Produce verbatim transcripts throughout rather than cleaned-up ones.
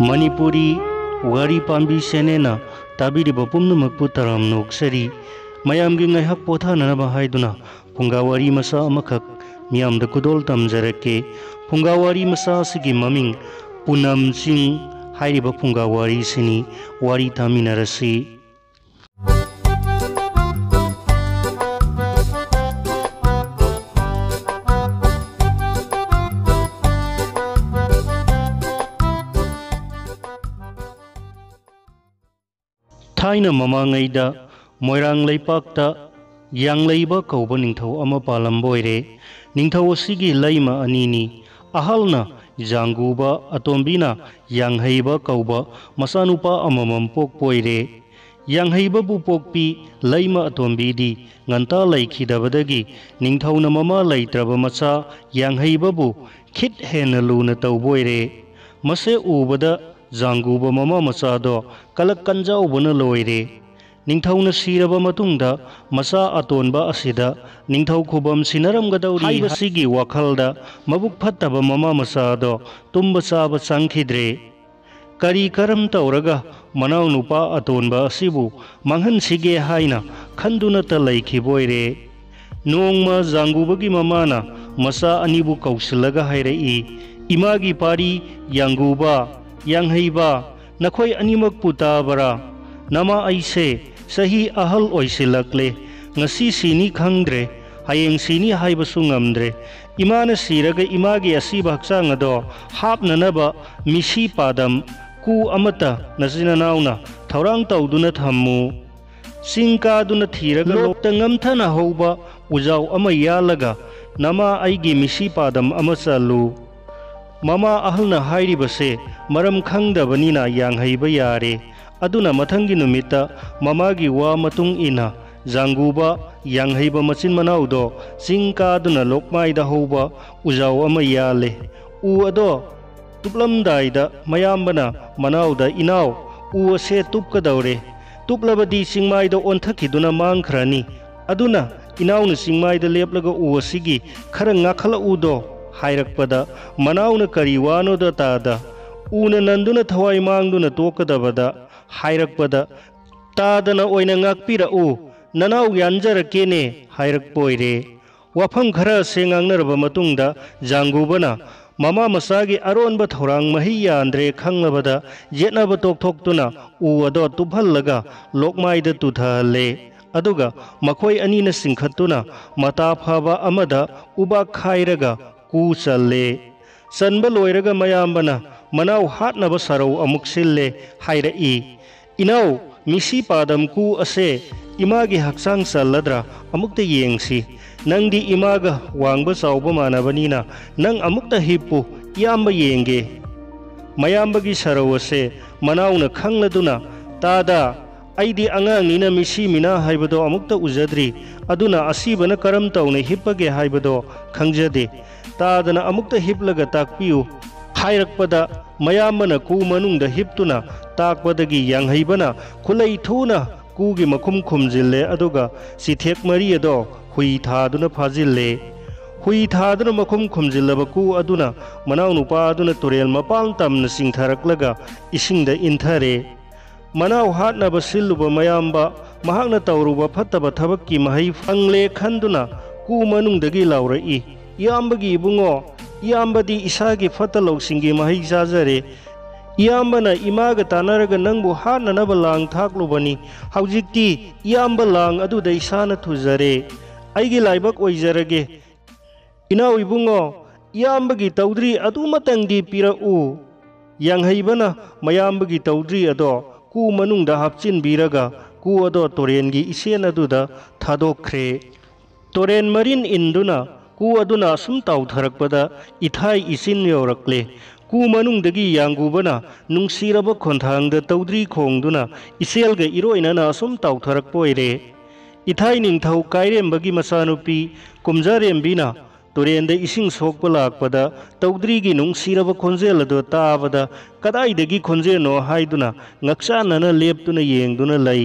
ꯃꯅꯤꯄꯨꯔꯤ ꯋꯥꯔꯤ ꯄꯥꯝꯕꯤ ꯆꯦꯅꯦꯜꯅ ꯇꯥꯕꯤꯔꯤꯕ ꯄꯨꯝꯅꯃꯛꯄꯨ ꯇꯔꯥꯝꯅ ꯑꯣꯛꯆꯔꯤ꯫ ꯃꯌꯥꯝꯒꯤ ꯉꯥꯏꯍꯥꯛ ꯄꯣꯊꯥꯅꯅꯕ ꯍꯥꯏꯗꯨꯅ ꯐꯨꯡꯒꯥ ꯋꯥꯔꯤ ꯃꯆꯥ ꯑꯃꯈꯛ ꯃꯤꯌꯥꯝꯗ ꯈꯨꯗꯣꯜ ꯇꯝꯖꯔꯛꯀꯦ꯫ ꯐꯨꯡꯒꯥ ꯋꯥꯔꯤ ꯃꯆꯥ ꯑꯁꯤꯒꯤ ꯃꯃꯤꯡ ꯄꯨꯅꯝ ꯆꯤꯡ ꯍꯥꯏꯔꯤꯕ ꯐꯨꯡꯒꯥ ꯋꯥꯔꯤꯁꯤꯅꯤ꯫ ꯋꯥꯔꯤ ꯇꯥꯃꯤꯟꯅꯔꯁꯤ꯫ ꯊꯥꯏꯅ ꯃꯃꯥꯡꯉꯩꯗ ꯃꯣꯏꯔꯥꯡ ꯂꯩꯄꯥꯛꯇ ꯌꯥꯡꯂꯩꯕ ꯀꯧꯕ ꯅꯤꯡꯊꯧ ꯑꯃ ꯄꯥꯜꯂꯝꯕ ꯑꯣꯏꯔꯦ꯫ ꯅꯤꯡꯊꯧ ꯑꯁꯤꯒꯤ ꯂꯩꯃ ꯑꯅꯤꯅꯤ꯫ ꯑꯍꯜꯅ ꯖꯥꯡꯒꯨꯕ, ꯑꯇꯣꯝꯕꯤꯅ ꯌꯥꯡꯍꯩꯕ ꯀꯧꯕ ꯃꯆꯥꯅꯨꯄꯥ ꯑꯃꯃꯝ ꯄꯣꯛꯄ ꯑꯣꯏꯔꯦ꯫ ꯌꯥꯡꯍꯩꯕꯕꯨ ꯄꯣꯛꯄꯤ ꯂꯩꯃ ꯑꯇꯣꯝꯕꯤꯗꯤ ꯉꯟꯇꯥ ꯂꯩꯈꯤꯗꯕꯗꯒꯤ ꯅꯤꯡꯊꯧꯅ ꯃꯃꯥ ꯂꯩꯇ꯭ꯔꯕ ꯃꯆꯥ ꯌꯥꯡꯍꯩꯕꯕꯨ ꯈꯤꯠ ꯍꯦꯟꯅ ꯂꯨꯅ ꯇꯧꯕ ꯑꯣꯏꯔꯦ꯫ ꯃꯁꯦ ꯎꯕꯗ ꯖꯥꯡꯒꯨꯕ ꯃꯃꯥ ꯃꯆꯥꯗꯣ ꯀꯂꯛ ꯀꯟꯖꯥꯎꯕꯅ ꯂꯣꯏꯔꯦ꯫ ꯅꯤꯡꯊꯧꯅ ꯁꯤꯔꯕ ꯃꯇꯨꯡꯗ ꯃꯆꯥ ꯑꯇꯣꯟꯕ ꯑꯁꯤꯗ ꯅꯤꯡꯊꯧ ꯈꯨꯕꯝ ꯁꯤꯟꯅꯔꯝꯒꯗꯧꯔꯤ ꯍꯥꯏꯕꯁꯤꯒꯤ ꯋꯥꯈꯜꯗ ꯃꯕꯨꯛ ꯐꯠꯇꯕ ꯃꯃꯥ ꯃꯆꯥꯗꯣ ꯇꯨꯝꯕ ꯆꯥꯕ ꯆꯪꯈꯤꯗ꯭ꯔꯦ꯫ ꯀꯔꯤ ꯀꯔꯝ ꯇꯧꯔꯒ ꯃꯅꯥꯎꯅꯨꯄꯥ ꯑꯇꯣꯟꯕ ꯑꯁꯤꯕꯨ ꯃꯥꯡꯍꯟꯁꯤꯒꯦ ꯍꯥꯏꯅ ꯈꯟꯗꯨꯅꯇ ꯂꯩꯈꯤꯕ ꯑꯣꯏꯔꯦ꯫ ꯅꯣꯡꯃ ꯖꯥꯡꯒꯨꯕꯒꯤ ꯃꯃꯥꯅ ꯃꯆꯥ ꯑꯅꯤꯕꯨ ꯀꯧꯁꯤꯜꯂꯒ ꯍꯥꯏꯔꯛꯏ, "ꯏꯃꯥꯒꯤ ꯄꯥꯔꯤ ꯌꯥꯡꯒꯨꯕ, ꯌꯥꯡꯍꯩꯕ, ꯅꯈꯣꯏ ꯑꯅꯤꯃꯛꯄꯨ ꯇꯥꯕꯔꯥ? ꯅꯃꯥ ꯑꯩꯁꯦ ꯆꯍꯤ ꯑꯍꯜ ꯑꯣꯏꯁꯤꯜꯂꯛꯂꯦ꯫ ꯉꯁꯤ ꯁꯤꯅꯤ ꯈꯪꯗ꯭ꯔꯦ, ꯍꯌꯦꯡ ꯁꯤꯅꯤ ꯍꯥꯏꯕꯁꯨ ꯉꯝꯗ꯭ꯔꯦ꯫ ꯏꯃꯥꯅ ꯁꯤꯔꯒ ꯏꯃꯥꯒꯤ ꯑꯁꯤꯕ ꯍꯛꯆꯥꯡ ꯑꯗꯣ ꯍꯥꯞꯅꯅꯕ ꯃꯤꯁꯤ ꯄꯥꯗꯝ ꯀꯨ ꯑꯃꯠꯇ ꯅꯆꯤꯟ ꯅꯅꯥꯎꯅ ꯊꯧꯔꯥꯡ ꯇꯧꯗꯨꯅ ꯊꯝꯃꯨ꯫ ꯆꯤꯡ ꯀꯥꯗꯨꯅ ꯊꯤꯔꯒ ꯂꯣꯛꯇ ꯉꯝꯊꯅ ꯍꯧꯕ ꯎꯖꯥꯎ ꯑꯃ ꯌꯥꯜꯂꯒ ꯅꯃꯥ ꯑꯩꯒꯤ ꯃꯤꯁꯤ ꯄꯥꯗꯝ ꯑꯃ ꯆꯜꯂꯨ"꯫ ꯃꯃꯥ ꯑꯍꯜꯅ ꯍꯥꯏꯔꯤꯕꯁꯦ ꯃꯔꯝ ꯈꯪꯗꯕꯅꯤꯅ ꯌꯥꯡꯍꯩꯕ ꯌꯥꯔꯦ꯫ ꯑꯗꯨꯅ ꯃꯊꯪꯒꯤ ꯅꯨꯃꯤꯠꯇ ꯃꯃꯥꯒꯤ ꯋꯥ ꯃꯇꯨꯡ ꯏꯟꯅ ꯖꯥꯡꯒꯨꯕ ꯌꯥꯡꯍꯩꯕ ꯃꯆꯤꯟ ꯃꯅꯥꯎꯗꯣ ꯆꯤꯡ ꯀꯥꯗꯨꯅ ꯂꯣꯛꯃꯥꯏꯗ ꯍꯧꯕ ꯎꯖꯥꯎ ꯑꯃ ꯌꯥꯜꯂꯦ꯫ ꯎ ꯑꯗꯣ ꯇꯨꯞꯂꯝꯗꯥꯏꯗ ꯃꯌꯥꯝꯕꯅ ꯃꯅꯥꯎꯗ, "ꯏꯅꯥꯎ, ꯎ ꯑꯁꯦ ꯇꯨꯞꯀꯗꯧꯔꯦ꯫ ꯇꯨꯞꯂꯕꯗꯤ ꯆꯤꯡꯃꯥꯏꯗ ꯑꯣꯟꯊꯈꯤꯗꯨꯅ ꯃꯥꯡꯈ꯭ꯔꯅꯤ꯫ ꯑꯗꯨꯅ ꯏꯅꯥꯎꯅ ꯆꯤꯡꯃꯥꯏꯗ ꯂꯦꯞꯂꯒ ꯎ ꯑꯁꯤꯒꯤ ꯈꯔ ꯉꯥꯛꯈꯠꯂꯛꯎꯗꯣ" ꯍꯥꯏꯔꯛꯄꯗ, ꯃꯅꯥꯎꯅ ꯀꯔꯤ ꯋꯥꯅꯣꯗ ꯇꯥꯗ, ꯎꯅ ꯅꯟꯗꯨꯅ ꯊꯋꯥꯏ ꯃꯥꯡꯗꯨꯅ ꯇꯣꯛꯀꯗꯕꯗ ꯍꯥꯏꯔꯛꯄꯗ, "ꯇꯥꯗꯅ ꯑꯣꯏꯅ ꯉꯥꯛꯄꯤꯔꯛꯎ, ꯅꯅꯥꯎ ꯌꯥꯟꯖꯔꯛꯀꯦꯅꯦ" ꯍꯥꯏꯔꯛꯄ ꯑꯣꯏꯔꯦ꯫ ꯋꯥꯐꯝ ꯈꯔ ꯑꯁꯦ ꯉꯥꯡꯅꯔꯕ ꯃꯇꯨꯡꯗ ꯖꯥꯡꯒꯨꯕꯅ ꯃꯃꯥ ꯃꯆꯥꯒꯤ ꯑꯔꯣꯟꯕ ꯊꯧꯔꯥꯡ ꯃꯍꯩ ꯌꯥꯟꯗ꯭ꯔꯦ ꯈꯪꯂꯕꯗ ꯌꯦꯠꯅꯕ ꯇꯣꯛꯊꯣꯛꯇꯨꯅ ꯎ ꯑꯗꯣ ꯇꯨꯞꯍꯜꯂꯒ ꯂꯣꯛꯃꯥꯏꯗ ꯇꯨꯊꯍꯜꯂꯦ꯫ ꯑꯗꯨꯒ ꯃꯈꯣꯏ ꯑꯅꯤꯅ ꯆꯤꯡꯈꯠꯇꯨꯅ ꯃꯇꯥ ꯐꯕ ꯑꯃꯗ ꯎꯕꯥꯛ ꯈꯥꯏꯔꯒ ꯀꯨ ꯆꯜꯂꯦ꯫ ꯆꯟꯕ ꯂꯣꯏꯔꯒ ꯃꯌꯥꯝꯕꯅ ꯃꯅꯥꯎ ꯍꯥꯠꯅꯕ ꯁꯔꯧ ꯑꯃꯨꯛ ꯁꯤꯜꯂꯦ ꯍꯥꯏꯔꯛꯏ꯫ "ꯏꯅꯥꯎ, ꯃꯤꯁꯤ ꯄꯥꯗꯝ ꯀꯨ ꯑꯁꯦ ꯏꯃꯥꯒꯤ ꯍꯛꯆꯥꯡ ꯆꯜꯂꯗ꯭ꯔꯥ? ꯑꯃꯨꯛꯇ ꯌꯦꯡꯁꯤ꯫ ꯅꯪꯗꯤ ꯏꯃꯥꯒ ꯋꯥꯡꯕ ꯆꯥꯎꯕ ꯃꯥꯟꯅꯕꯅꯤꯅ ꯅꯪ ꯑꯃꯨꯛꯇ ꯍꯤꯞꯄꯨ, ꯏꯌꯥꯝꯕ ꯌꯦꯡꯒꯦ"꯫ ꯃꯌꯥꯝꯕꯒꯤ ꯁꯔꯧ ꯑꯁꯦ ꯃꯅꯥꯎꯅ ꯈꯪꯂꯗꯨꯅ, "ꯇꯥꯗ, ꯑꯩꯗꯤ ꯑꯉꯥꯡꯅꯤꯅ ꯃꯤꯁꯤ ꯃꯤꯅꯥ ꯍꯥꯏꯕꯗꯣ ꯑꯃꯨꯛꯇ ꯎꯖꯗ꯭ꯔꯤ, ꯑꯗꯨꯅ ꯑꯁꯤꯕꯅ ꯀꯔꯝ ꯇꯧꯅ ꯍꯤꯞꯄꯒꯦ ꯍꯥꯏꯕꯗꯣ ꯈꯪꯖꯗꯦ꯫ ꯇꯥꯗꯅ ꯑꯃꯨꯛꯇ ꯍꯤꯞꯂꯒ ꯇꯥꯛꯄꯤꯌꯨ" ꯍꯥꯏꯔꯛꯄꯗ, ꯃꯌꯥꯝꯕꯅ ꯀꯨ ꯃꯅꯨꯡꯗ ꯍꯤꯞꯇꯨꯅ ꯇꯥꯛꯄꯗꯒꯤ ꯌꯥꯡꯍꯩꯕꯅ ꯈꯨꯂꯩ ꯊꯨꯅ ꯀꯨꯒꯤ ꯃꯈꯨꯝ ꯈꯨꯝꯖꯤꯜꯂꯦ, ꯑꯗꯨꯒ ꯆꯤꯊꯦꯛ ꯃꯔꯤ ꯑꯗꯣ ꯍꯨꯏ ꯊꯥꯗꯨꯅ ꯐꯥꯖꯤꯜꯂꯦ꯫ ꯍꯨꯏ ꯊꯥꯗꯨꯅ ꯃꯈꯨꯝ ꯈꯨꯝꯖꯤꯜꯂꯕ ꯀꯨ ꯑꯗꯨꯅ ꯃꯅꯥꯎꯅꯨꯄꯥ ꯑꯗꯨꯅ ꯇꯨꯔꯦꯜ ꯃꯄꯥꯟ ꯇꯝꯅ ꯆꯤꯡꯊꯔꯛꯂꯒ ꯏꯁꯤꯡꯗ ꯏꯟꯊꯔꯦ꯫ ꯃꯅꯥꯎ ꯍꯥꯠꯅꯕ ꯁꯤꯜꯂꯨꯕ ꯃꯌꯥꯝꯕ ꯃꯍꯥꯛꯅ ꯇꯧꯔꯨꯕ ꯐꯠꯇꯕ ꯊꯕꯛꯀꯤ ꯃꯍꯩ ꯐꯪꯂꯦ ꯈꯟꯗꯨꯅ ꯀꯨ ꯃꯅꯨꯡꯗꯒꯤ ꯂꯥꯎꯔꯛꯏ, "ꯏꯌꯥꯝꯕꯒꯤ ꯏꯕꯨꯡꯉꯣ, ꯏꯌꯥꯝꯕꯗꯤ ꯏꯁꯥꯒꯤ ꯐꯠꯇ ꯂꯧꯁꯤꯡꯒꯤ ꯃꯍꯩ ꯆꯥꯖꯔꯦ꯫ ꯏꯌꯥꯝꯕꯅ ꯏꯃꯥꯒ ꯇꯥꯟꯅꯔꯒ ꯅꯪꯕꯨ ꯍꯥꯠꯅꯅꯕ ꯂꯥꯡ ꯊꯥꯛꯂꯨꯕꯅꯤ꯫ ꯍꯧꯖꯤꯛꯇꯤ ꯏꯌꯥꯝꯕ ꯂꯥꯡ ꯑꯗꯨꯗ ꯏꯁꯥꯅ ꯊꯨꯖꯔꯦ꯫ ꯑꯩꯒꯤ ꯂꯥꯏꯕꯛ ꯑꯣꯏꯖꯔꯒꯦ꯫ ꯏꯅꯥꯎ ꯏꯕꯨꯡꯉꯣ, ꯏꯌꯥꯝꯕꯒꯤ ꯇꯧꯗ꯭ꯔꯤ ꯑꯗꯨꯃꯇꯪꯗꯤ ꯄꯤꯔꯛꯎ"꯫ ꯌꯥꯡꯍꯩꯕꯅ ꯃꯌꯥꯝꯕꯒꯤ ꯇꯧꯗ꯭ꯔꯤ ꯑꯗꯣ ꯀꯨ ꯃꯅꯨꯡꯗ ꯍꯥꯞꯆꯤꯟꯕꯤꯔꯒ ꯀꯨ ꯑꯗꯣ ꯇꯨꯔꯦꯟꯒꯤ ꯏꯆꯦꯜ ꯑꯗꯨꯗ ꯊꯥꯗꯣꯛꯈ꯭ꯔꯦ꯫ ꯇꯨꯔꯦꯟ ꯃꯔꯤꯟ ꯏꯟꯗꯨꯅ ꯀꯨ ꯑꯗꯨꯅ ꯑꯁꯨꯝ ꯇꯥꯎꯊꯔꯛꯄꯗ ꯏꯊꯥꯏ ꯏꯆꯤꯟ ꯌꯧꯔꯛꯂꯦ꯫ ꯀꯨ ꯃꯅꯨꯡꯗꯒꯤ ꯌꯥꯡꯒꯨꯕꯅ ꯅꯨꯡꯁꯤꯔꯕ ꯈꯣꯟꯊꯥꯡꯗ ꯇꯧꯗ꯭ꯔꯤ ꯈꯣꯡꯗꯨꯅ ꯏꯆꯦꯜꯒ ꯏꯔꯣꯏꯅꯅ ꯑꯁꯨꯝ ꯇꯥꯎꯊꯔꯛꯄ ꯑꯣꯏꯔꯦ꯫ ꯏꯊꯥꯏ ꯅꯤꯡꯊꯧ ꯀꯥꯏꯔꯦꯝꯕꯒꯤ ꯃꯆꯥꯅꯨꯄꯤ ꯀꯨꯝꯖꯥꯔꯦꯝꯕꯤꯅ ꯇꯨꯔꯦꯟꯗ ꯏꯁꯤꯡ ꯁꯣꯛꯄ ꯂꯥꯛꯄꯗ ꯇꯧꯗ꯭ꯔꯤꯒꯤ ꯅꯨꯡꯁꯤꯔꯕ ꯈꯣꯟꯖꯦꯜ ꯑꯗꯨ ꯇꯥꯕꯗ, "ꯀꯗꯥꯏꯗꯒꯤ ꯈꯣꯟꯖꯦꯜꯅꯣ?" ꯍꯥꯏꯗꯨꯅ ꯉꯛꯆꯥꯟꯅꯅ ꯂꯦꯞꯇꯨꯅ ꯌꯦꯡꯗꯨꯅ ꯂꯩ꯫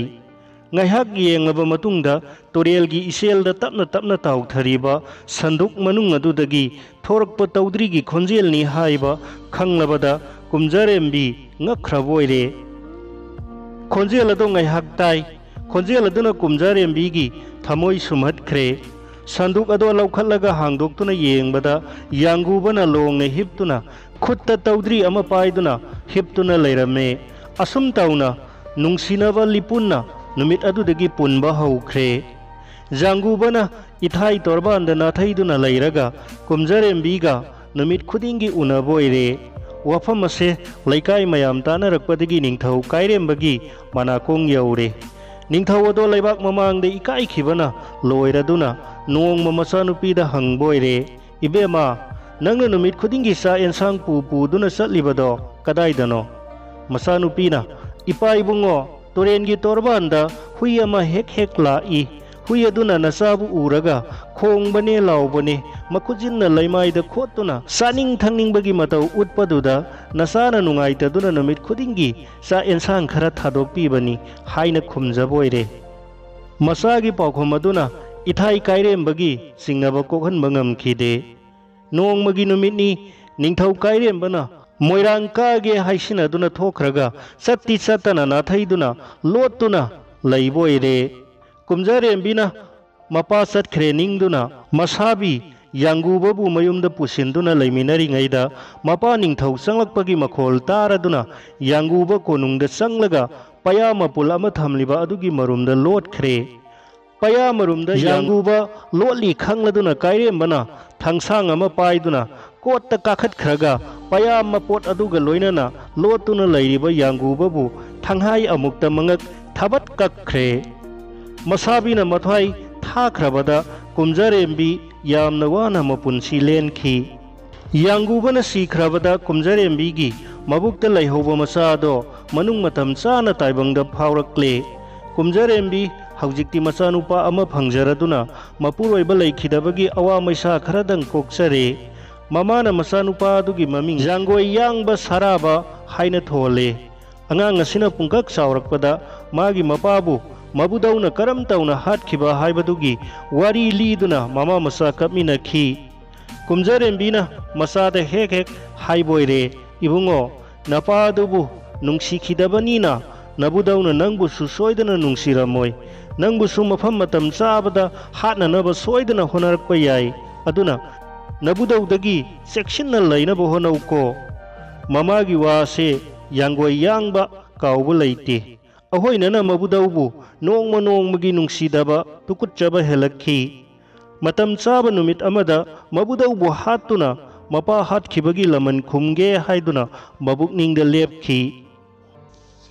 ꯉꯥꯏꯍꯥꯛ ꯌꯦꯡꯂꯕ ꯃꯇꯨꯡꯗ ꯇꯨꯔꯦꯜꯒꯤ ꯏꯆꯦꯜꯗ ꯇꯞꯅ ꯇꯞꯅ ꯇꯥꯎꯊꯔꯤꯕ ꯁꯟꯗꯨꯛ ꯃꯅꯨꯡ ꯑꯗꯨꯗꯒꯤ ꯊꯣꯔꯛꯄ ꯇꯧꯗ꯭ꯔꯤꯒꯤ ꯈꯣꯟꯖꯦꯜꯅꯤ ꯍꯥꯏꯕ ꯈꯪꯂꯕꯗ, ꯀꯨꯝꯖꯔꯦꯝꯕꯤ ꯉꯛꯈ꯭ꯔꯕ ꯑꯣꯏꯔꯦ꯫ ꯈꯣꯟꯖꯦꯜ ꯑꯗꯣ ꯉꯥꯏꯍꯥꯛ ꯇꯥꯏ꯫ ꯈꯣꯟꯖꯦꯜ ꯑꯗꯨꯅ ꯀꯨꯝꯖꯔꯦꯝꯕꯤꯒꯤ ꯊꯃꯣꯏ ꯁꯨꯝꯍꯠꯈ꯭ꯔꯦ꯫ ꯁꯟꯗꯨꯛ ꯑꯗꯣ ꯂꯧꯈꯠꯂꯒ ꯍꯥꯡꯗꯣꯛꯇꯨꯅ ꯌꯦꯡꯕꯗ, ꯌꯥꯡꯒꯨꯕꯅ ꯂꯣꯡꯅ ꯍꯤꯞꯇꯨꯅ ꯈꯨꯠꯇ ꯇꯧꯗ꯭ꯔꯤ ꯑꯃ ꯄꯥꯏꯗꯨꯅ ꯍꯤꯞꯇꯨꯅ ꯂꯩꯔꯝꯃꯦ꯫ ꯑꯁꯨꯝ ꯇꯧꯅ ꯅꯨꯡꯁꯤꯅꯕ ꯂꯤꯄꯨꯟꯅ ꯅꯨꯃꯤꯠ ꯑꯗꯨꯗꯒꯤ ꯄꯨꯟꯕ ꯍꯧꯈ꯭ꯔꯦ꯫ ꯌꯥꯡꯒꯨꯕꯅ ꯏꯊꯥꯏ ꯇꯣꯔꯕꯥꯟꯗ ꯅꯥꯊꯩꯗꯨꯅ ꯂꯩꯔꯒ ꯀꯨꯝꯖꯔꯦꯝꯕꯤꯒ ꯅꯨꯃꯤꯠ ꯈꯨꯗꯤꯡꯒꯤ ꯎꯅꯕ ꯑꯣꯏꯔꯦ꯫ ꯋꯥꯐꯝ ꯑꯁꯦ ꯂꯩꯀꯥꯏ ꯃꯌꯥꯝ ꯇꯥꯅꯔꯛꯄꯗꯒꯤ ꯅꯤꯡꯊꯧ ꯀꯥꯏꯔꯦꯝꯕꯒꯤ ꯃꯅꯥꯀꯣꯡ ꯌꯧꯔꯦ꯫ ꯅꯤꯡꯊꯧ ꯑꯗꯣ ꯂꯩꯕꯥꯛ ꯃꯃꯥꯡꯗ ꯏꯀꯥꯏꯈꯤꯕꯅ ꯂꯣꯏꯔꯗꯨꯅ ꯅꯣꯡꯃ ꯃꯆꯥꯅꯨꯄꯤꯗ ꯍꯪꯕ ꯑꯣꯏꯔꯦ, "ꯏꯕꯦꯝꯃ, ꯅꯪꯅ ꯅꯨꯃꯤꯠ ꯈꯨꯗꯤꯡꯒꯤ ꯆꯥꯛ ꯑꯦꯟꯁꯥꯡ ꯄꯨ ꯄꯨꯗꯨꯅ ꯆꯠꯂꯤꯕꯗꯣ ꯀꯗꯥꯏꯗꯅꯣ?" ꯃꯆꯥꯅꯨꯄꯤꯅ, "ꯏꯄꯥ ꯏꯕꯨꯡꯉꯣ, ꯇꯨꯔꯦꯟꯒꯤ ꯇꯣꯔꯕꯥꯟꯗ ꯍꯨꯏ ꯑꯃ ꯍꯦꯛ ꯍꯦꯛ ꯂꯥꯛꯏ꯫ ꯍꯨꯏ ꯑꯗꯨꯅ ꯅꯆꯥꯕꯨ ꯎꯔꯒ ꯈꯣꯡꯕꯅꯦ ꯂꯥꯎꯕꯅꯦ, ꯃꯈꯨꯠꯁꯤꯟꯅ ꯂꯩꯃꯥꯏꯗ ꯈꯣꯠꯇꯨꯅ ꯆꯥꯅꯤꯡ ꯊꯛꯅꯤꯡꯕꯒꯤ ꯃꯇꯧ ꯎꯠꯄꯗꯨꯗ ꯅꯆꯥꯅ ꯅꯨꯡꯉꯥꯏꯇꯗꯨꯅ ꯅꯨꯃꯤꯠ ꯈꯨꯗꯤꯡꯒꯤ ꯆꯥꯛ ꯑꯦꯟꯁꯥꯡ ꯈꯔ ꯊꯥꯗꯣꯛꯄꯤꯕꯅꯤ" ꯍꯥꯏꯅ ꯈꯨꯝꯖꯕ ꯑꯣꯏꯔꯦ꯫ ꯃꯆꯥꯒꯤ ꯄꯥꯎꯈꯨꯝ ꯑꯗꯨꯅ ꯏꯊꯥꯏ ꯀꯥꯏꯔꯦꯝꯕꯒꯤ ꯆꯤꯡꯅꯕ ꯀꯣꯛꯍꯟꯕ ꯉꯝꯈꯤꯗꯦ꯫ ꯅꯣꯡꯃꯒꯤ ꯅꯨꯃꯤꯠꯅꯤ꯫ ꯅꯤꯡꯊꯧ ꯀꯥꯏꯔꯦꯝꯕꯅ ꯃꯣꯏꯔꯥꯡ ꯀꯥꯒꯦ ꯍꯥꯏꯁꯤꯟꯅꯗꯨꯅ ꯊꯣꯛꯈ꯭ꯔꯒ ꯆꯠꯇꯤ ꯆꯠꯇꯅ ꯅꯥꯊꯩꯗꯨꯅ ꯂꯣꯠꯇꯨꯅ ꯂꯩꯕ ꯑꯣꯏꯔꯦ꯫ ꯀꯨꯝꯖꯔꯦꯝꯕꯤꯅ ꯃꯄꯥ ꯆꯠꯈ꯭ꯔꯦ ꯅꯤꯡꯗꯨꯅ ꯃꯁꯥꯕꯤ ꯌꯥꯡꯒꯨꯕꯕꯨ ꯃꯌꯨꯝꯗ ꯄꯨꯁꯤꯟꯗꯨꯅ ꯂꯩꯃꯤꯟꯅꯔꯤꯉꯩꯗ ꯃꯄꯥ ꯅꯤꯡꯊꯧ ꯆꯪꯂꯛꯄꯒꯤ ꯃꯈꯣꯜ ꯇꯥꯔꯗꯨꯅ ꯌꯥꯡꯒꯨꯕ ꯀꯣꯅꯨꯡꯗ ꯆꯪꯂꯒ ꯄꯌꯥ ꯃꯄꯨꯜ ꯑꯃ ꯊꯝꯂꯤꯕ ꯑꯗꯨꯒꯤ ꯃꯔꯨꯝꯗ ꯂꯣꯠꯈ꯭ꯔꯦ꯫ ꯄꯌꯥ ꯃꯔꯨꯝꯗ ꯌꯥꯡꯒꯨꯕ ꯂꯣꯠꯂꯤ ꯈꯪꯂꯗꯨꯅ ꯀꯥꯏꯔꯦꯝꯕꯅ ꯊꯥꯡꯁꯥꯡ ꯑꯃ ꯄꯥꯏꯗꯨꯅ ꯀꯣꯠꯇ ꯀꯥꯈꯠꯈ꯭ꯔꯒ ꯄꯌꯥ ꯃꯄꯣꯠ ꯑꯗꯨꯒ ꯂꯣꯏꯅꯅ ꯂꯣꯠꯇꯨꯅ ꯂꯩꯔꯤꯕ ꯌꯥꯡꯒꯨꯕꯕꯨ ꯊꯪꯍꯥꯏ ꯑꯃꯨꯛꯇ ꯃꯉꯛ ꯊꯕꯠ ꯀꯛꯈ꯭ꯔꯦ꯫ ꯃꯁꯥꯕꯤꯅ ꯃꯊ꯭ꯋꯥꯏ ꯊꯥꯈ꯭ꯔꯕꯗ ꯀꯨꯝꯖꯔꯦꯝꯕꯤ ꯌꯥꯝꯅ ꯋꯥꯅ ꯃꯄꯨꯟꯁꯤ ꯂꯦꯟꯈꯤ꯫ ꯌꯥꯡꯒꯨꯕꯅ ꯁꯤꯈ꯭ꯔꯕꯗ ꯀꯨꯝꯖꯔꯦꯝꯕꯤꯒꯤ ꯃꯕꯨꯛꯇ ꯂꯩꯍꯧꯕ ꯃꯆꯥ ꯑꯗꯣ ꯃꯅꯨꯡ ꯃꯇꯝ ꯆꯥꯅ ꯇꯥꯏꯕꯪꯗ ꯐꯥꯎꯔꯛꯂꯦ꯫ ꯀꯨꯝꯖꯔꯦꯝꯕꯤ ꯍꯧꯖꯤꯛꯇꯤ ꯃꯆꯥꯅꯨꯄꯥ ꯑꯃ ꯐꯪꯖꯔꯗꯨꯅ ꯃꯄꯨꯔꯣꯏꯕ ꯂꯩꯈꯤꯗꯕꯒꯤ ꯑꯋꯥ ꯃꯩꯁꯥ ꯈꯔꯗꯪ ꯀꯣꯛꯆꯔꯦ꯫ ꯃꯃꯥꯅ ꯃꯆꯥꯅꯨꯄꯥ ꯑꯗꯨꯒꯤ ꯃꯃꯤꯡ ꯌꯥꯡꯒꯣꯏ ꯌꯥꯡꯕ ꯁꯔꯥꯕ ꯍꯥꯏꯅ ꯊꯣꯜꯂꯦ꯫ ꯑꯉꯥꯡ ꯑꯁꯤꯅ ꯄꯨꯡꯀꯛ ꯆꯥꯎꯔꯛꯄꯗ ꯃꯥꯒꯤ ꯃꯄꯥꯕꯨ ꯃꯕꯨꯗꯧꯅ ꯀꯔꯝ ꯇꯧꯅ ꯍꯥꯠꯈꯤꯕ ꯍꯥꯏꯕꯗꯨꯒꯤ ꯋꯥꯔꯤ ꯂꯤꯗꯨꯅ ꯃꯃꯥ ꯃꯆꯥ ꯀꯞꯃꯤꯟꯅꯈꯤ꯫ ꯀꯨꯝꯖꯔꯦꯝꯕꯤꯅ ꯃꯆꯥꯗ ꯍꯦꯛ ꯍꯦꯛ ꯍꯥꯏꯕ ꯑꯣꯏꯔꯦ, "ꯏꯕꯨꯡꯉꯣ, ꯅꯄꯥꯗꯨꯕꯨ ꯅꯨꯡꯁꯤꯈꯤꯗꯕꯅꯤꯅ ꯅꯕꯨꯗꯧꯅ ꯅꯪꯕꯨꯁꯨ ꯁꯣꯏꯗꯅ ꯅꯨꯡꯁꯤꯔꯝꯃꯣꯏ꯫ ꯅꯪꯕꯨꯁꯨ ꯃꯐꯝ ꯃꯇꯝ ꯆꯥꯕꯗ ꯍꯥꯠꯅꯅꯕ ꯁꯣꯏꯗꯅ ꯍꯣꯠꯅꯔꯛꯄ ꯌꯥꯏ꯫ ꯑꯗꯨꯅ ꯅꯕꯨꯗꯧꯗꯒꯤ ꯆꯦꯛꯁꯤꯟꯅ ꯂꯩꯅꯕ ꯍꯣꯠꯅꯧꯀꯣ꯫ ꯃꯃꯥꯒꯤ ꯋꯥꯁꯦ ꯌꯥꯡꯒꯣꯏ ꯌꯥꯡꯕ ꯀꯥꯎꯕ ꯂꯩꯇꯦ꯫ ꯑꯍꯣꯏꯅꯅ ꯃꯕꯨꯗꯧꯕꯨ ꯅꯣꯡꯃ ꯅꯣꯡꯃꯒꯤ ꯅꯨꯡꯁꯤꯗꯕ, ꯇꯨꯀꯨꯠꯆꯕ ꯍꯦꯜꯂꯛꯈꯤ꯫ ꯃꯇꯝ ꯆꯥꯕ ꯅꯨꯃꯤꯠ ꯑꯃꯗ ꯃꯕꯨꯗꯧꯕꯨ ꯍꯥꯠꯇꯨꯅ ꯃꯄꯥ ꯍꯥꯠꯈꯤꯕꯒꯤ ꯂꯃꯟ ꯈꯨꯝꯒꯦ ꯍꯥꯏꯗꯨꯅ ꯃꯕꯨꯛꯅꯤꯡꯗ ꯂꯦꯞꯈꯤ꯫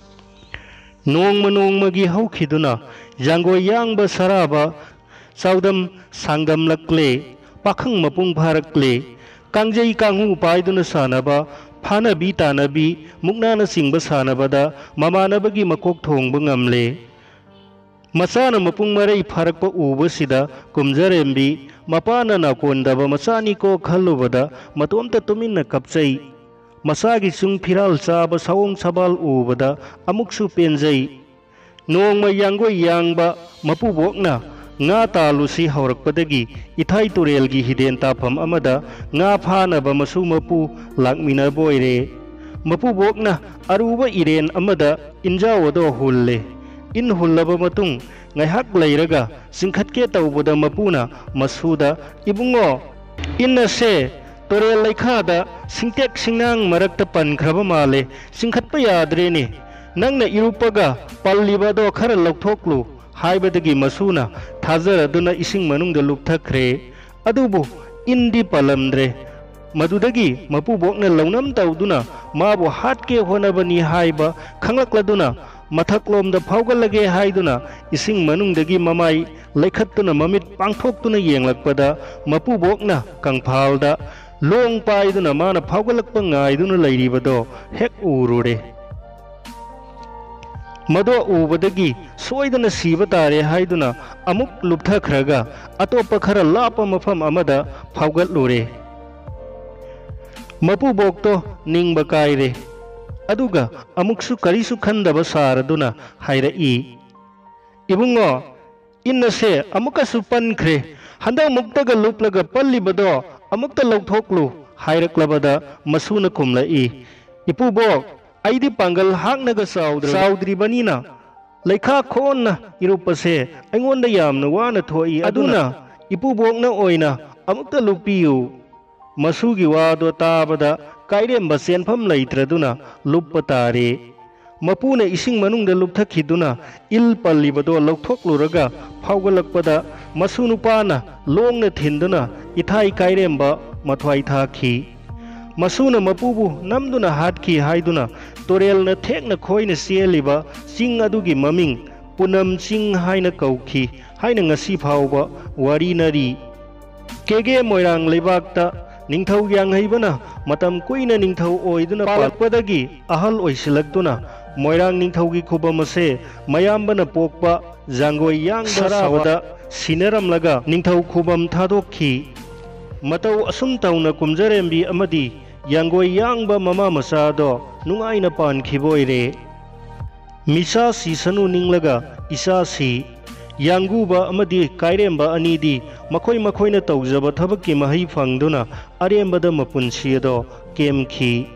ꯅꯣꯡꯃ ꯅꯣꯡꯃꯒꯤ ꯍꯧꯈꯤꯗꯨꯅ ꯌꯥꯡꯒꯣꯏ ꯌꯥꯡꯕ ꯁꯔꯥꯕ ꯆꯥꯎꯗꯝ ꯁꯥꯡꯗꯝꯂꯛꯂꯦ꯫ ꯄꯥꯈꯪ ꯃꯄꯨꯡ ꯐꯥꯔꯛꯂꯦ꯫ ꯀꯥꯡꯖꯩ ꯀꯥꯡꯍꯨ ꯄꯥꯏꯗꯨꯅ ꯁꯥꯟꯅꯕ, ꯐꯥꯅꯕꯤ ꯇꯥꯅꯕꯤ, ꯃꯨꯛꯅꯥꯅꯆꯤꯡꯕ ꯁꯥꯟꯅꯕꯗ ꯃꯃꯥꯟꯅꯕꯒꯤ ꯃꯀꯣꯛ ꯊꯣꯡꯕ ꯉꯝꯂꯦ꯫ ꯃꯆꯥꯅ ꯃꯄꯨꯡ ꯃꯔꯩ ꯐꯥꯔꯛꯄ ꯎꯕꯁꯤꯗ ꯀꯨꯝꯖꯔꯦꯝꯕꯤ ꯃꯄꯥꯅ ꯅꯥꯀꯣꯟꯗꯕ ꯃꯆꯥꯅꯤꯀꯣ ꯈꯜꯂꯨꯕꯗ ꯃꯇꯣꯝꯇ ꯇꯨꯃꯤꯟꯅ ꯀꯞꯆꯩ꯫ ꯃꯆꯥꯒꯤ ꯆꯨꯡ ꯐꯤꯔꯥꯜ ꯆꯥꯕ ꯁꯑꯣꯡ ꯁꯕꯥꯜ ꯎꯕꯗ ꯑꯃꯨꯛꯁꯨ ꯄꯦꯟꯖꯩ꯫ ꯅꯣꯡꯃ ꯌꯥꯡꯒꯣꯏ ꯌꯥꯡꯕ ꯃꯄꯨꯕꯣꯛꯅ ꯉꯥ ꯇꯥꯜꯂꯨꯁꯤ ꯍꯧꯔꯛꯄꯗꯒꯤ ꯏꯊꯥꯏ ꯇꯨꯔꯦꯜꯒꯤ ꯍꯤꯗꯦꯟ ꯇꯥꯐꯝ ꯑꯃꯗ ꯉꯥ ꯐꯥꯅꯕ ꯃꯁꯨ ꯃꯄꯨ ꯂꯥꯛꯃꯤꯟꯅꯕ ꯑꯣꯏꯔꯦ꯫ ꯃꯄꯨꯕꯣꯛꯅ ꯑꯔꯨꯕ ꯏꯔꯦꯟ ꯑꯃꯗ ꯏꯟꯖꯥꯎ ꯑꯗꯣ ꯍꯨꯜꯂꯦ꯫ ꯏꯟ ꯍꯨꯜꯂꯕ ꯃꯇꯨꯡ ꯉꯥꯏꯍꯥꯛ ꯂꯩꯔꯒ ꯆꯤꯡꯈꯠꯀꯦ ꯇꯧꯕꯗ ꯃꯄꯨꯅ ꯃꯁꯨꯗ, "ꯏꯕꯨꯡꯉꯣ, ꯏꯟ ꯑꯁꯦ ꯇꯨꯔꯦꯜ ꯂꯩꯈꯥꯗ ꯁꯤꯡꯇꯦꯛ ꯁꯤꯡꯅꯥꯡ ꯃꯔꯛꯇ ꯄꯟꯈ꯭ꯔꯕ ꯃꯥꯜꯂꯦ, ꯆꯤꯡꯈꯠꯄ ꯌꯥꯗ꯭ꯔꯦꯅꯦ꯫ ꯅꯪꯅ ꯏꯔꯨꯞꯄꯒ ꯄꯜꯂꯤꯕ ꯑꯗꯣ ꯈꯔ ꯂꯧꯊꯣꯛꯂꯨ" ꯍꯥꯏꯕꯗꯒꯤ ꯃꯁꯨꯅ ꯊꯥꯖꯔꯗꯨꯅ ꯏꯁꯤꯡ ꯃꯅꯨꯡꯗ ꯂꯨꯞꯊꯈ꯭ꯔꯦ꯫ ꯑꯗꯨꯕꯨ ꯏꯟꯗꯤ ꯄꯜꯂꯝꯗ꯭ꯔꯦ꯫ ꯃꯗꯨꯗꯒꯤ ꯃꯄꯨꯕꯣꯛꯅ ꯂꯧꯅꯝ ꯇꯧꯗꯨꯅ ꯃꯥꯕꯨ ꯍꯥꯠꯀꯦ ꯍꯣꯠꯅꯕꯅꯤ ꯍꯥꯏꯕ ꯈꯪꯂꯛꯂꯗꯨꯅ ꯃꯊꯛꯂꯣꯝꯗ ꯐꯥꯎꯒꯠꯂꯒꯦ ꯍꯥꯏꯗꯨꯅ ꯏꯁꯤꯡ ꯃꯅꯨꯡꯗꯒꯤ ꯃꯃꯥꯏ ꯂꯩꯈꯠꯇꯨꯅ ꯃꯃꯤꯠ ꯄꯥꯡꯊꯣꯛꯇꯨꯅ ꯌꯦꯡꯂꯛꯄꯗ ꯃꯄꯨꯕꯣꯛꯅ ꯀꯪꯐꯥꯜꯗ ꯂꯣꯡ ꯄꯥꯏꯗꯨꯅ ꯃꯥꯅ ꯐꯥꯎꯒꯠꯂꯛꯄ ꯉꯥꯏꯗꯨꯅ ꯂꯩꯔꯤꯕꯗꯣ ꯍꯦꯛ ꯎꯔꯨꯔꯦ꯫ ꯃꯗꯣ ꯎꯕꯗꯒꯤ ꯁꯣꯏꯗꯅ ꯁꯤꯕ ꯇꯥꯔꯦ ꯍꯥꯏꯗꯨꯅ ꯑꯃꯨꯛ ꯂꯨꯞꯊꯈ꯭ꯔꯒ ꯑꯇꯣꯞꯄ ꯈꯔ ꯂꯥꯞꯄ ꯃꯐꯝ ꯑꯃꯗ ꯐꯥꯎꯒꯠꯂꯨꯔꯦ꯫ ꯃꯄꯨꯕꯣꯛꯇꯣ ꯅꯤꯡꯕ ꯀꯥꯏꯔꯦ꯫ ꯑꯗꯨꯒ ꯑꯃꯨꯛꯁꯨ ꯀꯔꯤꯁꯨ ꯈꯟꯗꯕ ꯁꯥꯔꯗꯨꯅ ꯍꯥꯏꯔꯛꯏ, "ꯏꯕꯨꯡꯉꯣ, ꯏꯟ ꯑꯁꯦ ꯑꯃꯨꯛꯀꯁꯨ ꯄꯟꯈ꯭ꯔꯦ꯫ ꯍꯟꯗꯛꯃꯨꯛꯇꯒ ꯂꯨꯞꯂꯒ ꯄꯜꯂꯤꯕꯗꯣ ꯑꯃꯨꯛꯇ ꯂꯧꯊꯣꯛꯂꯨ" ꯍꯥꯏꯔꯛꯂꯕꯗ ꯃꯁꯨꯅ ꯈꯨꯝꯂꯛꯏ, "ꯏꯄꯨꯕꯣꯛ, ꯑꯩꯗꯤ ꯄꯥꯡꯒꯜ ꯍꯥꯛꯅꯒ ꯆꯥꯎꯗ꯭ꯔ-, ꯆꯥꯎꯗ꯭ꯔꯤꯕꯅꯤꯅ ꯂꯩꯈꯥ ꯈꯣꯟꯅ ꯏꯔꯨꯞꯄꯁꯦ ꯑꯩꯉꯣꯟꯗ ꯌꯥꯝꯅ ꯋꯥꯅ ꯊꯣꯛꯏ꯫ ꯑꯗꯨꯅ ꯏꯄꯨꯕꯣꯛꯅ ꯑꯣꯏꯅ ꯑꯃꯨꯛꯇ ꯂꯨꯞꯄꯤꯌꯨ"꯫ ꯃꯁꯨꯒꯤ ꯋꯥꯗꯣ ꯇꯥꯕꯗ ꯀꯥꯏꯔꯦꯝꯕ ꯆꯦꯟꯐꯝ ꯂꯩꯇ꯭ꯔꯗꯨꯅ ꯂꯨꯞꯄ ꯇꯥꯔꯦ꯫ ꯃꯄꯨꯅ ꯏꯁꯤꯡ ꯃꯅꯨꯡꯗ ꯂꯨꯞꯊꯈꯤꯗꯨꯅ ꯏꯜ ꯄꯜꯂꯤꯕꯗꯣ ꯂꯧꯊꯣꯛꯂꯨꯔꯒ ꯐꯥꯎꯒꯠꯂꯛꯄꯗ ꯃꯁꯨ ꯅꯨꯄꯥꯅ ꯂꯣꯡꯅ ꯊꯤꯟꯗꯨꯅ ꯏꯊꯥꯏ ꯀꯥꯏꯔꯦꯝꯕ ꯃꯊ꯭ꯋꯥꯏ ꯊꯥꯈꯤ꯫ ꯃꯁꯨꯅ ꯃꯄꯨꯕꯨ ꯅꯝꯗꯨꯅ ꯍꯥꯠꯈꯤ ꯍꯥꯏꯗꯨꯅ ꯇꯨꯔꯦꯜꯅ ꯊꯦꯛꯅ ꯈꯣꯏꯅ ꯆꯦꯜꯂꯤꯕ ꯆꯤꯡ ꯑꯗꯨꯒꯤ ꯃꯃꯤꯡ ꯄꯨꯅꯝ ꯆꯤꯡ ꯍꯥꯏꯅ ꯀꯧꯈꯤ ꯍꯥꯏꯅ ꯉꯁꯤ ꯐꯥꯎꯕ ꯋꯥꯔꯤꯅꯔꯤ꯫ ꯀꯦꯒꯦ ꯃꯣꯏꯔꯥꯡ ꯂꯩꯕꯥꯛꯇ ꯅꯤꯡꯊꯧ ꯌꯥꯡꯍꯩꯕꯅ ꯃꯇꯝ ꯀꯨꯏꯅ ꯅꯤꯡꯊꯧ ꯑꯣꯏꯗꯨꯅ ꯄꯥꯜꯂꯛꯄꯗꯒꯤ ꯑꯍꯜ ꯑꯣꯏꯁꯤꯜꯂꯛꯇꯨꯅ ꯃꯣꯏꯔꯥꯡ ꯅꯤꯡꯊꯧꯒꯤ ꯈꯨꯕꯝ ꯑꯁꯦ ꯃꯌꯥꯝꯕꯅ ꯄꯣꯛꯄ ꯖꯥꯡꯒꯣꯏ ꯌꯥꯡꯕ ꯁꯔꯥꯕꯗ ꯁꯤꯟꯅꯔꯝꯂꯒ ꯅꯤꯡꯊꯧ ꯈꯨꯕꯝ ꯊꯥꯗꯣꯛꯈꯤ꯫ ꯃꯇꯧ ꯑꯁꯨꯝ ꯇꯧꯅ ꯀꯨꯝꯖꯔꯦꯝꯕꯤ ꯑꯃꯗꯤ ꯌꯥꯡꯒꯣꯏ ꯌꯥꯡꯕ ꯃꯃꯥ ꯃꯆꯥꯗꯣ ꯅꯨꯡꯉꯥꯏꯅ ꯄꯥꯟꯈꯤꯕ ꯑꯣꯏꯔꯦ꯫ "ꯃꯤꯆꯥ ꯁꯤꯁꯅꯨ ꯅꯤꯡꯂꯒ ꯏꯆꯥ ꯁꯤ"꯫ ꯌꯥꯡꯒꯨꯕ ꯑꯃꯗꯤ ꯀꯥꯏꯔꯦꯝꯕ ꯑꯅꯤꯗꯤ ꯃꯈꯣꯏ ꯃꯈꯣꯏꯅ ꯇꯧꯖꯕ ꯊꯕꯛꯀꯤ ꯃꯍꯩ ꯐꯪꯗꯨꯅ ꯑꯔꯦꯝꯕꯗ ꯃꯄꯨꯟꯁꯤ ꯑꯗꯣ ꯀꯦꯝꯈꯤ꯫